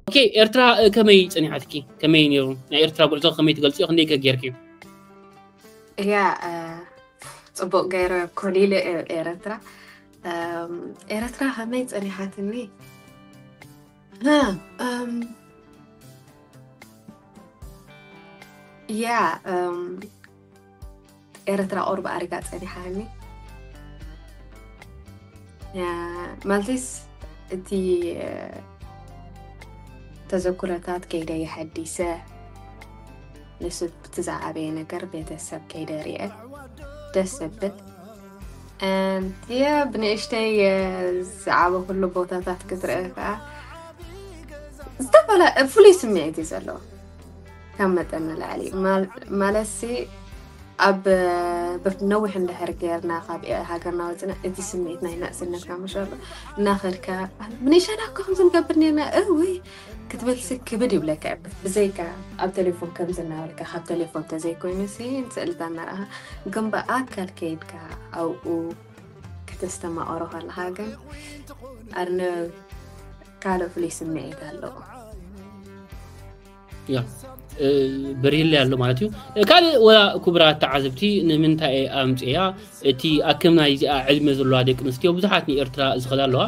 ኦኬ፣ ኤርትራ ከመይ ጸኒሓትኪ? ከመይ ነይሩ? ናይ ኤርትራ ጉዕዞ ከመይ ትገልጽዮ? ክንደይ ከ ጌርኪ? እያ ጽቡቅ ገይረ ኮሊለ። ኤረትራ ኤረትራ ከመይ ጸኒሓትኒ? እያ ኤረትራ ቁርብ ኣሪጋ ጸኒሓኒ። ማለትስ እቲ ተዘኩረታት ከይደ የሐዲሰ፣ ንሱ ብትዛዓበየ ነገር ቤተሰብ ከይደ ርኤ ደስ ዘብል። ያ ብንእሽተይ ዝዓበ ኩሉ ቦታታት ክትርአ ከዓ ዝተፈላለ ፍሉይ ስምዒት እዩ ዘለዎ። ካብ መጠን ንላዕሊ ማለትሲ ኣብ ነዊሕ እንድሕር ገርና ካብ ሃገርና ወፅና እቲ ስምዒት ናይ ናእስነትና ምሻሎ እናኸድካ ምንሻና እኮ ከምዚ ንገብር ነርና እውይ ክትበልሲ ክብድ ይብለካ። ብዘይካ ኣብ ቴሌፎን ከምዚ እናበልካ ካብ ቴሌፎን ተዘይኮይኑ ሲ ንስእልታ እናረኣኻ ግን ብኣካል ከይድካ ኣብኡ ከተስተማቐሮ ከለኻ ግን ኣነ ካልእ ፍሉይ ስምዒት ኣለዎ። ያ በሪህለ ኣሎ ማለት እዩ። ካልእ ወላ ክቡራት ተዓዘብቲ ንምንታይ ኣምፅያ እቲ ኣከም ናይዚኣ ዕድመ ዘለዋ ደቂ ኣንስትዮ ብዙሓት ንኤርትራ ዝኸዳ ኣለዋ።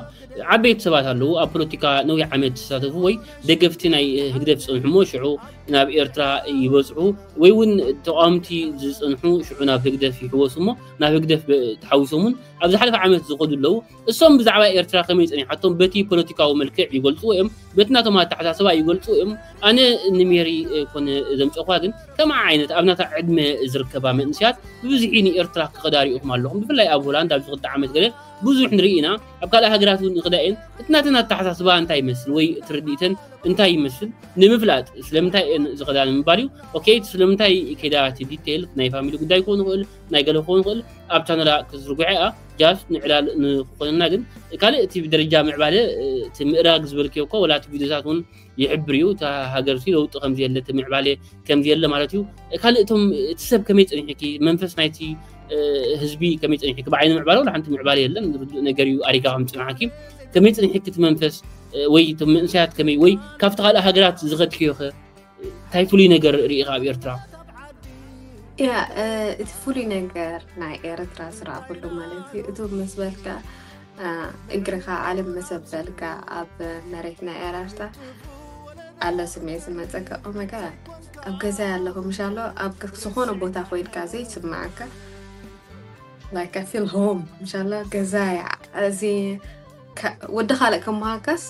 ዓበይቲ ሰባት ኣለዉ ኣብ ፖለቲካ ነዊሕ ዓመት ዝሳተፉ ወይ ደገፍቲ ናይ ህግደፍ ዝፀንሑ እሞ ሽዑ ናብ ኤርትራ ይበፅሑ ወይ እውን ተቃወምቲ ዝፀንሑ ሽዑ ናብ ህግደፍ ይሕወሱ እሞ ናብ ህግደፍ ተሓዊሶም እውን ኣብ ዝሓለፈ ዓመት ዝኸዱ ኣለዉ። እሶም ብዛዕባ ኤርትራ ከመይ ጸኒሓቶም በቲ ፖለቲካዊ መልክዕ ይገልጽዎ እዮም፣ በቲ ናቶም ኣተሓሳስባ ይገልጽዎ እዮም። ኣነ ንሜሪ ኮነ ዘምጸእኳ ግን ከምኣ ዓይነት ኣብ ናታ ዕድመ ዝርከባ መንእስያት ብብዝሒ ንኤርትራ ክኸዳ ሪኢኹም ኣለኹም። ብፍላይ ኣብ ሆላንድ ኣብዚ ክልተ ዓመት ገለ ብዙሕ ንርኢ ኢና። ኣብ ካልእ ሃገራት እውን ይኽዳ እየን። እቲ ናተን ኣተሓሳስባ እንታይ ይመስል ወይ ትርዲእተን እንታይ ይመስል ንምፍላጥ ስለምንታይ እየን ዝኸዳ ንምባል እዩ። ኦኬ ስለምንታይ ከይዳ እቲ ዲቴይል ናይ ፋሚሊ ጉዳይ ክኸውን ይኽእል ናይ ገለ ክኸውን ይኽእል ኣብ ቻነላ ክትዝርግሖ እያ ጃስት ንዕላል ንክኾነና ግን ካልእ እቲ ብደረጃ ምዕባለ እቲ ምእራግ ዝበልክዮ እኮ ወላ እቲ ቪድዮታት እውን ይሕብር እዩ እታ ሃገር ሲ ለውጢ ከምዚ የለ እቲ ምዕባለ ከምዚ የለ ማለት እዩ ካልእ እቶም እቲ ሰብ ከመይ ፀኒሕኪ መንፈስ ናይቲ ህዝቢ ከመይ ፀኒሕኪ ብዓይኒ ምዕባለ ወላ ሓንቲ ምዕባለ የለን ርዱእ ነገር እዩ ኣሪጋ ከም ፅናሕኪ ከመይ ፀኒሕኪ እቲ መንፈስ ወይ እቶም መንእሰያት ከመይ ወይ ካብቲ ካልእ ሃገራት ዝኸድክዮ ኸ እንታይ ፍሉይ ነገር ርኢኻ ኣብ ኤርትራ? ያ እቲ ፍሉይ ነገር ናይ ኤርትራ ዝረኣኩሉ ማለት እዩ እቱ ምስ በልካ እግርኻ ዓለም መሰበልካ ኣብ መሬት ናይ ኤራርታ ኣሎ ስምዒት ዝመፀካ ኦመጋ ኣብ ገዛ ኣለኹ ምሻሎ ኣብ ዝኾነ ቦታ ኮይድካ ዘይስማዓካ like I feel home ምሻሎ ገዛ እያ እዚ ወዲ ካልእ ከመሃካስ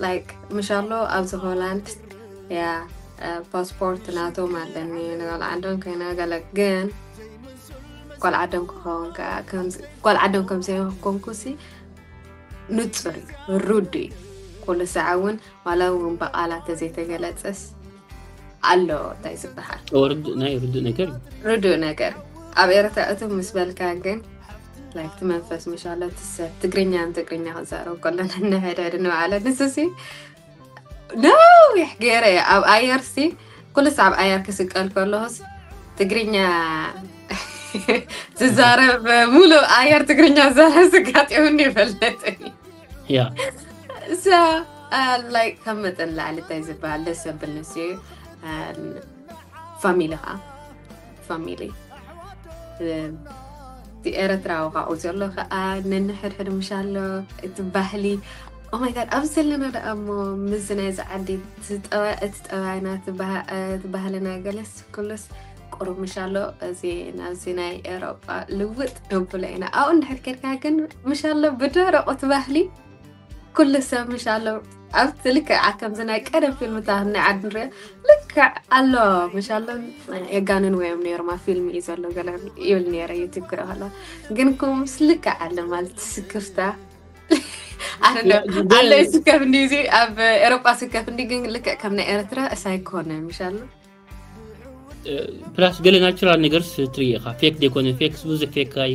like ምሻሎ ኣብዚ ሆላንድ ያ ፓስፖርት ናቶም ኣለኒ ንጋል ዓዶም ከይነ ገለ ግን ጓል ዓዶም ክኸውን ጓል ዓዶም ከም ዘይኮንኩ ሲ ንጹር እዩ ሩድ እዩ ኩሉ ሰዓ እውን ዋላ እውን ብቃላት ተዘይተገለጸስ ኣሎ እንታይ ዝበሃል ናይ ርዱእ ነገር እዩ ርዱእ ነገር ኣብ ኤርትራ እቱ ምስ በልካ ግን ላይክ እቲ መንፈስ ምሻሎ እቲ ሰብ ትግርኛ ንትግርኛ ክዛረብ ከሎ ነንሕድሕድ ንባዕለ ንስሲ ነዊሕ ገይረ እየ ኣብ ኣየር ሲ ኩልስ ኣብ ኣየር ክስቀል ከለኹስ ትግርኛ ዝዛረብ ሙሉእ ኣየር ትግርኛ ዝዛረብ ስጋጢሙኒ ይፈልጥ ያ እዛ ላይክ ካብ መጠን ላዕሊ እንታይ ዝበሃል ደስ ዘብል ንስ እዩ ፋሚሊ ከዓ ፋሚሊ እቲ ኤረትራዊ ካብኡ ዘሎ ከዓ ነንሕድሕድ ምሻሎ እቲ ባህሊ ኦማይጋድ ኣብዚ ዘለና ደኣ እሞ ምዚ ናይዚ ዓዲ እቲ ጠባይና እቲ ባህልና ገለስ ኩሉስ ቁሩብ ምሻሎ እዚ ናብዚ ናይ ኤሮጳ ልውጥ ነብሎ ኢና ኣብኡ እንድሕር ከድካ ግን ምሻሎ ብደረቑ እቲ ባህሊ ኩሉ ሰብ ምሻሎ ኣብቲ ልክዕ ከምዚ ናይ ቀደም ፊልምታት ናይ ዓዲ ንሪኦ ልክዕ ኣሎ ምሻሎ የጋንን ወዮም ነይሮማ ፊልም እዩ ዘሎ ገለ ይብል ነይረ ዩቲብ ክርኢ ከሎ ግን ኩምስ ልክዕ ኣለ ማለት ስክፍታ ኣለ ስከፍ እንዲ እዚ ኣብ ኤሮጳ ስከፍ እንዲ ግን ልክዕ ከም ናይ ኤርትራ እሳይኮነ ምሻሎ ፕላስ ገለ ናቹራል ነገርስ ትርኢ ኢኻ ፌክ ደይኮነ ፌክስ ብዙሕ ፌክ ኣይ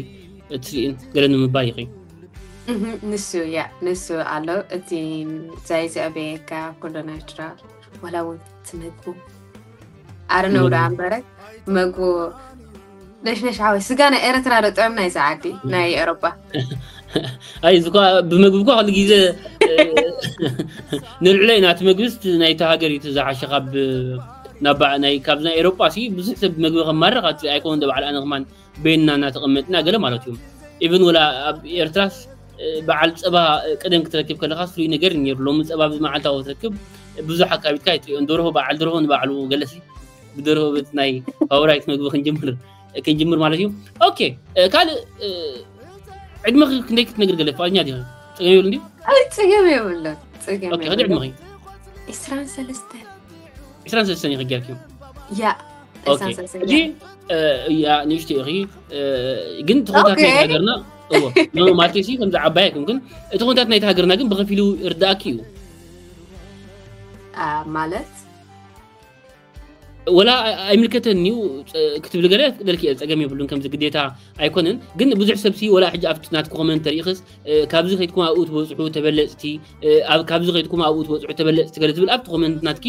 ትርኢን ገለ ንምባል ይኽእል ንሱ ያ ንሱ ኣሎ እቲ ዛይ ዘዕበየካ ኩሉ ናቹራል ዋላ እውን ትምግቡ ኣረ ነው ደኣ እምበረ መግቡ ነሽነሽ ሓወይ ስጋ ናይ ኤረትራ ዶ ጥዑም ናይ ዝዓዲ ናይ ኤሮጳ ኣይ እዚ ብመግቢ እኳ ኩሉ ግዜ ንልዕለ ኢና እቲ መግብስ ናይቲ ሃገር እዩ ዝሓሸ ካብ ናብ ናይ ካብዚ ናይ ኤሮጳ ሲ ብዙሕ ሰብ መግቢ ከማርቕ ኣት ኣይኮነ እንደ ባዕል ኣነ ከማን ቤንና እናተቐመጥና ገለ ማለት እዩ። ኢቭን ወላ ኣብ ኤርትራስ በዓል ጸባ ቅደም ክትረክብ ከለኻ ፍሉይ ነገር ነይሩ። ሎሚ ጸባ ኣብዚ መዓልታዊ ትረክብ ብዙሕ ኣካቢትካ ይትሪኦ። ደርሆ በዓል ደርሆ ንባዕሉ ገለሲ ብደርሆ ቤት ናይ ፋውራይት መግቢ ክንጅምር ክንጅምር ማለት እዩ። ኦኬ ካልእ ዕድመ ክንደይ ክትነግር ገለ ፍቓድኛ ዲኻ? ጸገም የብሉ እንዲ ኣይ ጸገም የብሉን። ጸገም ኦኬ ከደ ዕድመኺ ዕስራን ሰለስተን ዕስራን ሰለስተን ኢኺ ጌርኪ። ያ ኦኬ ሕጂ ያ ንእሽቶ ኢኺ ግን ትኾታት ናይ ሃገርና እዎ ማለት ሲ ከምዚ ዓባይ ኣይኮንክን። እቲ ኾታት ናይቲ ሃገርና ግን ብኸፊሉ ይርዳእኪ እዩ ማለት ወላ ኣይምልከተን እዩ ክትብል ገለ ክደልክ እየ ጸገም የብሉን። ከምዚ ግዴታ ኣይኮነን ግን ብዙሕ ሰብሲ ወላ ሕጂ ኣብቲ ናትኩ ኮመንት ተሪእኽስ ካብዚ ከይድኩም ኣብኡ ትበፅሑ ተበለፅቲ ኣብ ካብዚ ከይድኩም ኣብኡ ትበፅሑ ተበለፅቲ ገለ ዝብል ኣብቲ ኮመንት ናትኪ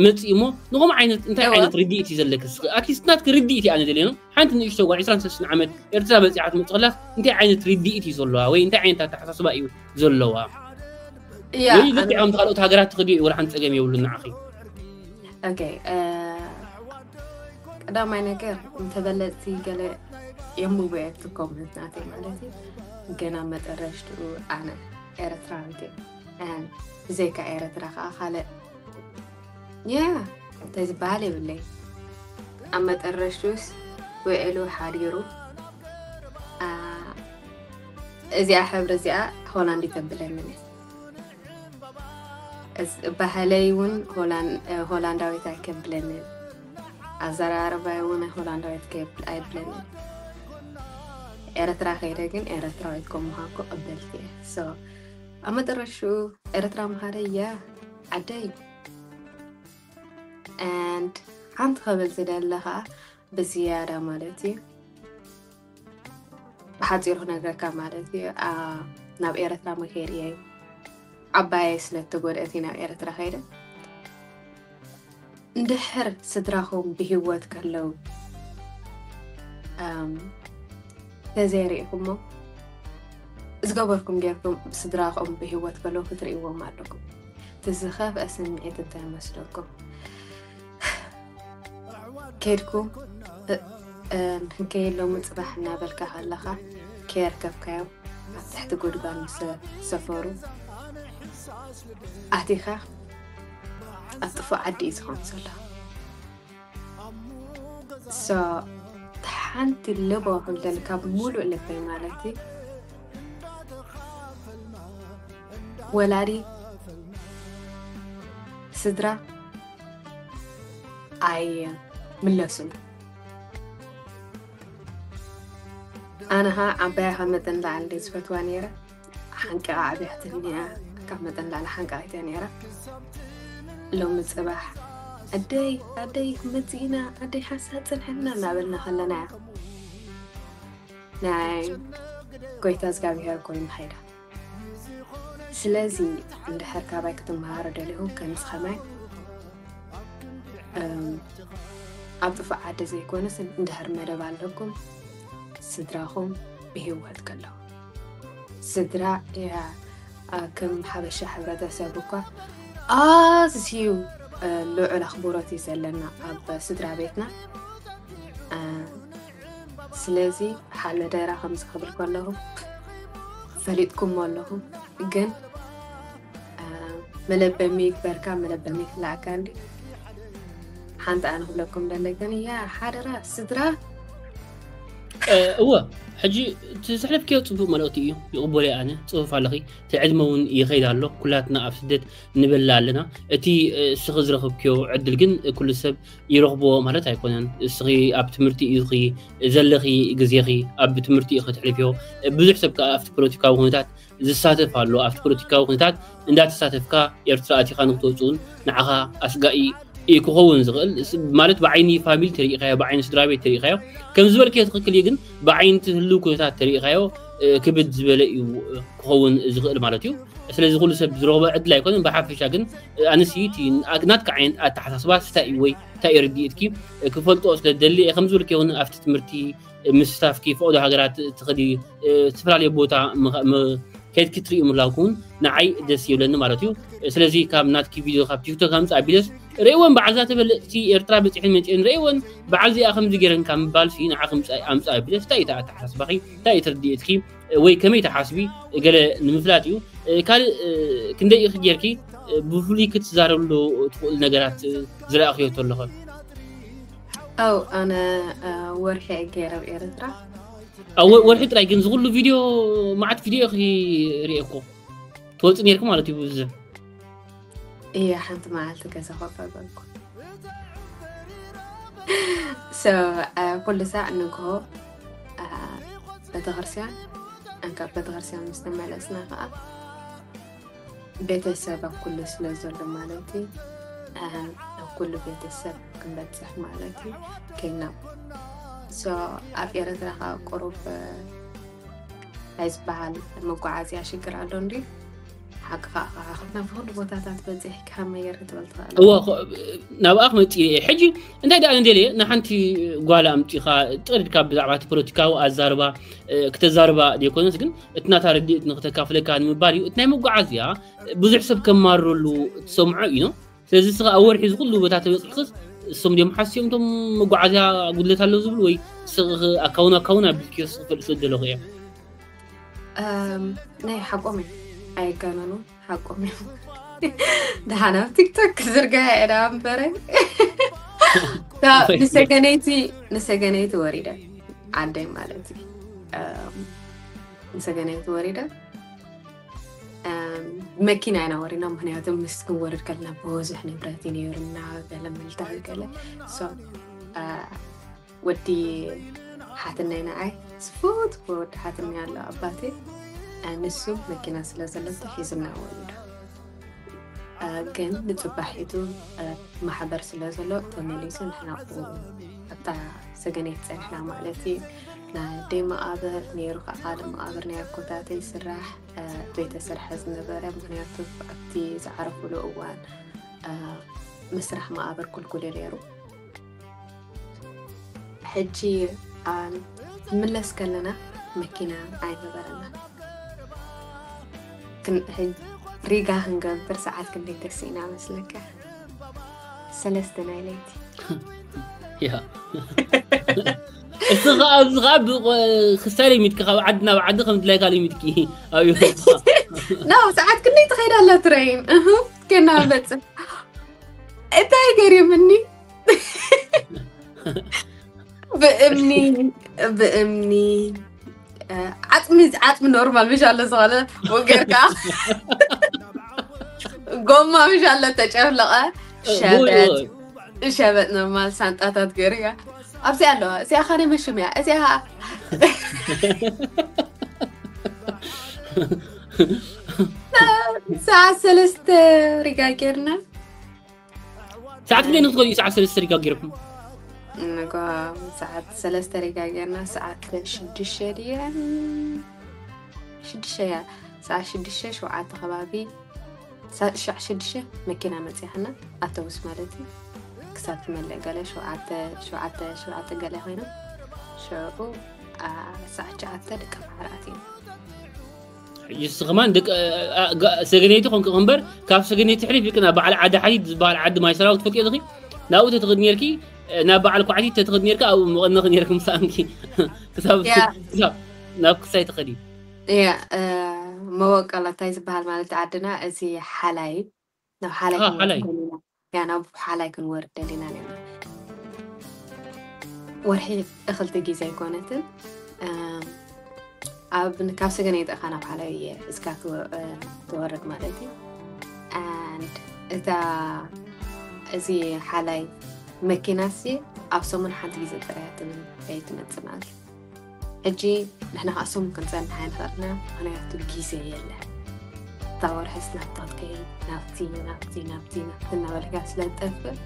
መፅእ እሞ ንኸም ዓይነት እንታይ ዓይነት ርድኢት እዩ ዘለክ ኣትሊስት ናትክ ርድኢት እየ ኣነ ደልየ ነው ሓንቲ ንእሽቶ ጓል ዕስራን ሰለስተን ዓመት ኤርትራ በፂሓ ትመፅእ ከላ እንታይ ዓይነት ርድኢት እዩ ዘለዋ ወይ እንታይ ዓይነት ኣተሓሳስባ እዩ ዘለዋ ወይ ልክዖም ካልኦት ሃገራት ትኽድዮ እዩ ወላ ሓንቲ ፀገም የብሉ ንዓኺ ኦኬ ቀዳማይ ነገር እንተበለፅቲ ገለ የንብቡ እየ እቲ ኮመንት ናተይ ማለት እዩ ገና መጠረሽትኡ ኣነ ኤርትራዊት እየ ብዘይካ ኤርትራ ከዓ ካልእ ያ እንታይ ዝበሃል የብለይ ኣብ መጠረሽትኡስ ውዒሉ ሓዲሩ እዚኣ ሕብሪ እዚኣ ሆላንድ ተብለኒ እየ ባህለይ እውን ሆላንዳዊት ኣይከብለንን ኣዘራርባይ እውን ሆላንዳዊት ኣይብለንን ኤርትራ ከይደ ግን ኤርትራዊት ከምሃኮ ቀበልቲ እየ ኣብ መጠረሽኡ ኤርትራ ምሃደ እያ ዓደይ and ሓንቲ ከብል ዝደለ ከዓ ብዝያዳ ማለት እዩ ብሓፂሩ ክነግረካ ማለት እዩ ናብ ኤርትራ መከይድ እየ ዓባየይ ስለተጎድአት ናብ ኤርትራ ከይደ እንድሕር ስድራኹም ብሂወት ከለው ተዘይርኢኹሞ ዝገበርኩም ጌርኩም ስድራኹም ብሂወት ከለው ክትርእይዎም ኣለኩም እቲ ዝኸፍአ ስምዒት እንታይ መስለኩም ከድኩም ክንከየሎም ጽባሕ እናበልካ ከለኻ ከየርከብካዮም ኣብ ትሕቲ ጉድጓድ ምስ ሰፈሩ ኣቲኻ ኣብ ጥፉእ ዓዲ እዩ ዝኾን ዘሎ so ሓንቲ ልቦ ክብለል ካብ ሙሉእ ልበይ ማለት እዩ ወላዲ ስድራ ኣይምለሱን ኣነኻ ዓባያ ካብ መጠን ላዕሊ ዝፈትዋ ነይረ ሓንቂቓ ዓብያትኒ ካብ መጠን ላዕሊ ሓንቃቒተ ነይረ ሎሚ ፅባሕ ኣደይ ኣደይ መፂእና ኣደይ ሓንሳ ፅንሐና እናበልና ከለና እያ ናይ ጎይታ እግዚኣብሔር ኮይኑ ኸይዳ ስለዚ እንድሕር ካባይ ክትመሃሩ ደሊኹም ከምዚ ኸማይ ኣብ ጥፉእ ዓዲ ዘይኮነስ እንድሕር መደብ ኣለኩም ስድራኹም ብህይወት ከለዉ ስድራ እያ ከም ሓበሻ ሕብረተሰብ እኳ ኣዝዩ ልዑል ኣኽብሮት እዩ ዘለና ኣብ ስድራ ቤትና ስለዚ ሓለደራ ከምዚ ክብል ከለኹ ፈሊጥኩሞ ኣለኹም ግን መለበሚ ይግበርካ መለበሚ ክላኣካ እንዲ ሓንቲ ኣነ ክብለኩም ደለይ ግን እያ ሓደራ ስድራ እወ ሕጂ እቲ ዘሕለፍክዮ ፅቡቅ መልእክቲ እዩ ይቅበሎ ኣነ ፅሑፍ ኣለኺ እቲ ዕድመ እውን ይኸይድ ኣሎ ኩላትና ኣብ ስደት ንበላ ኣለና እቲ እስኺ ዝረኽብክዮ ዕድል ግን ኩሉ ሰብ ይረኽቦ ማለት ኣይኮነን እስኺ ኣብ ትምህርቲ ኢኺ ዘለኺ ግዜኺ ኣብ ትምህርቲ ኢኺ ትሕልፍዮ ብዙሕ ሰብ ከዓ ኣብቲ ፖለቲካዊ ኩነታት ዝሳተፍ ኣሎ ኣብቲ ፖለቲካዊ ኩነታት እንዳተሳተፍካ ኤርትራ ኣቲኻ ንክትወፅኡን ንዓኻ ኣስጋኢ እዩ ክኸውን ዝኽእል ማለት ብዓይኒ ፋሚሊ ተሪኢኻዮ ብዓይኒ ስድራ ቤት ተሪኢኻዮ ከም ዝበልክዮ ትኽክል እዩ ግን ብዓይኒ ህልው ኩነታት ተሪኢኻዮ ክብድ ዝበለ እዩ ክኸውን ዝኽእል ማለት እዩ ስለዚ ኩሉ ሰብ ዝረኽቦ ዕድል ኣይኮነን ብሓፈሻ ግን ኣንስይቲ ናትካ ዓይነት ኣተሓሳስባ ስታይ እዩ ወይ እንታይ ርድኢትኪ ክፈልጦ ስለደሊ ከም ዝበልክዮ እውን ኣብቲ ትምህርቲ ምስታፍኪ ፈቕዶ ሃገራት ትኸዲ ዝተፈላለዩ ቦታ ከድኪ ትሪኡ ምላውኩ እውን ንዓይ ደስ ይብለኒ ማለት እዩ። ስለዚ ካብ ናትኪ ቪድዮ ካብ ቲክቶክ ኣምፃ ኣቢለስ ርእወን በዓዛ ተበለፅቲ ኤርትራ በፂሐን መፅአን ርእወን በዓል ዚኣ ከምዚ ገይረን ካብ ምባል ሲ ንዓ ከምፃ ኣምፃ ኣቢለስ እንታይ እዩ ኣተሓሳስባኺ እንታይ እዩ ትርድእትኪ ወይ ከመይ ትሓስቢ ገለ ንምፍላጥ እዩ። ካልእ ክንደይ ኢኺ ጌርኪ ብፍሉይ ክትዛረብሉ ትኽእል ነገራት ዝረኣኽዮ ተለኸ? ኣው ኣነ ወርሒ ገይረ ኣብ ኤርትራ ወርሒ ጥራይ ግን ዝኩሉ ቪድዮ ማዓት ቪድዮ ኢኺ ሪኤኩ ትወፂ ኔርኩ ማለት እዩ ብዙሕ እየ ሓንቲ መዓልቲ ገዛ ኮፍ ኣበልኩ ኩሉ ሳዕ ንግሆ ቤተክርስትያን እንካ ቤተክርስትያን ምስ ተመለስና ከዓ ቤተሰብ ኣብ ኩሉ ስለ ዘሎ ማለት እዩ ኣብ ኩሉ ቤተሰብ ክንበፅሕ ማለት እዩ ከይና ኣብ ኤረትራ ከዓ ቁሩብ ናይ ዝበሃል መጓዓዝያ ሽግር ኣሎ እንዲ ሓቂ ከዓ ከዓኽት ናብ ኩሉ ቦታታት በፂሕ ከመየር ትበል ትኽእል እዎ ናብኣ ክመፅእ እየ ሕጂ እንታይ ደኣ ንደልየ ንሓንቲ ጓል ኣምፂኻ ጥቕድካ ብዛዕባ እቲ ፖለቲካዊ ኣዛርባ ክተዛርባ ዘይኮነስ ግን እቲ ናታ ረድኤት ንክተካፍለካ ንምባል እዩ እቲ ናይ መጓዓዝያ ብዙሕ ሰብ ከማርረሉ ትሰምዖ እዩ ስለዚ ስኻ ኣብ ወርሒ ዝኩሉ ቦታ ተበፅሕክስ እሶም ድዮም ሓስዮም እቶም መጓዓዝያ ጉድለት ኣለዉ ዝብሉ ወይ ስኽ ኣካውን ኣካውን ኣቢልክዮ ስኽፈልጥ ስለ ዘለኹ እዮም ናይ ሓቆም እዮም ኣይጋነኑ ሓቆም እዮም ደሓን ኣብ ቲክቶክ ክዝርጋ እዳ እምበረ ንሰገነይቲ ንሰገነይቲ ወሪደ ዓደይ ማለት እዩ ንሰገነይቲ ወሪደ መኪና ኢና ወሪና ምክንያቱ ምስ ክንወርድ ከለና ብብዙሕ ንብረት እዩ ነይሩና ገለ ምልታዊ ገለ ወዲ ሓትነይ ንዓይ ስፉት ወዲ ሓትነይ ኣሎ ኣባቴ ንሱ መኪና ስለ ዘለቶ ሒዝና ወሪዱ ግን ንፅባሒቱ ማሕበር ስለ ዘሎ ተመሊሱ ንሕና ኣብታ ሰገነይቲ ፀኒሕና ማለት እዩ ናይ ኣደይ መቓብር ነይሩ ከዓ ካልእ መቓብር ናይ ኣኮታተይ ስራሕ ዘይተሰርሐ ዝነበረ ምክንያቱ ኣብቲ ዝዓረፍሉ እዋን ምስራሕ መቓብር ኩልኩል እዩ ነይሩ ሕጂ ንምለስ ከለና መኪና ኣይነበረና ሪጋ ክንገብር ሰዓት ክንደይ ተሲእና መስለካ ሰለስተ ናይ ለይቲ እስኻ ኣብዚ ከዓ ክሳይ ለሚትኪ ካብ ዓዲ ናብ ዓዲ ከም ድላይካ ለሚትኪ ኣብ ናው ሰዓት ክንደይ ትኸይዳ ኣላ ትረይን ኬና በፅሕ እንታይ ገሪምኒ ብእምኒ ብእምኒ ዓፅሚ ዓፅሚ ኖርማል ምሽ ኣሎ ዝኾነ ወገርካ ጎማ ምሽ ኣሎ ተጨፍለቐ ሸበት ሸበት ኖርማል ሳንጣታት ገይርያ ኣብዚ ኣለዋ እዚኣ ኻደ መሽም እያ እዚኣ ሰዓት ሰለስተ ሪጋ ጌርና ሰዓት ክንደይ ንክትኸዱ ሰዓት ሰለስተ ሪጋ ጌርኩም ንጋ ሰዓት ሰለስተ ሪጋ ጌርና ሰዓት ሽዱሽተ ድየን ሽዱሽተ እያ ሰዓት ሽዱሽተ ሸውዓተ ከባቢ ሻዕ ሽዱሽተ መኪና መፅያና ኣተውስ ማለት እዩ ክሳብ ትመልእ ገለ ሸውዓተ ሸውዓተ ሸውዓተ ገለ ኮይና ሽዑ ሰዓት ሸዓተ ደቂ ማሕበራት እዩ ይስ ከማን ደቂ ሰገነይቲ ኮንክ እምበር ካብ ሰገነይቲ ሕሊፍ ይቅና በዓል ዓዲ ሓዲድ ዝበሃል ዓዲ ማይ ሰራዊት ትፈልጥዮ ዲኺ ናብኡ ተትኸድ ኔርኪ ናብ በዓል ኳዕቲ ተትኸድ ኔርካ ኣብኡ መቐነኺ ኔርኪ ምሳእንኪ ክሳብ ናብ ክሳይ ትኸዲ መወቀላ እንታይ ዝበሃል ማለት ዓድና እዚ ሓላይ ናብ ሓላይ ሓላይ ያ ናብ ሓላይ ክንወርድ ደሊና ኔርና ወርሒ እኽልቲ ግዜ ኣይኮነትን ኣብ ካብ ሰገነ ይጠኻ ናብ ሓላይ እየ እስካ ትወርድ ማለት እዩ and እታ እዚ ሓላይ መኪናሲ ኣብ ሰሙን ሓንቲ ግዜ ጥራይ ትብል ከይትመጽእ ማለት እዩ ሕጂ ንሕና ከዓ ሰሙን ክንጸንሕ ኣይንኽእልና ምክንያቱ ግዜ የለን እታ ወርሒ ስናብታት ከይድ ናብቲ ናብቲ ናብቲ ናብቲ እናበልካ ስለ ዝጠፍእ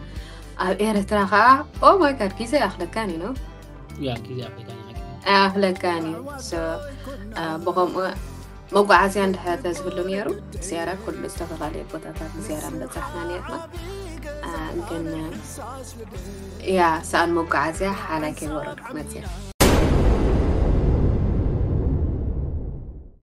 ኣብ ኤርትራ ከዓ ኦ ማይ ጋድ ግዜ ኣኽለካን እዩ ነው ያ ግዜ ኣፍሪካ ኣኽለካን እዩ ብኸምኡ መጓዓዝያ እንድሕር ተዝህሉ ነይሩ ዝያራ ኩሉ ዝተፈላለየ ቦታታት ዝያራ ምበፃሕና ነርና ግን ያ ሰኣን መጓዓዝያ ሓላይ ከይወረድኩ መፅያ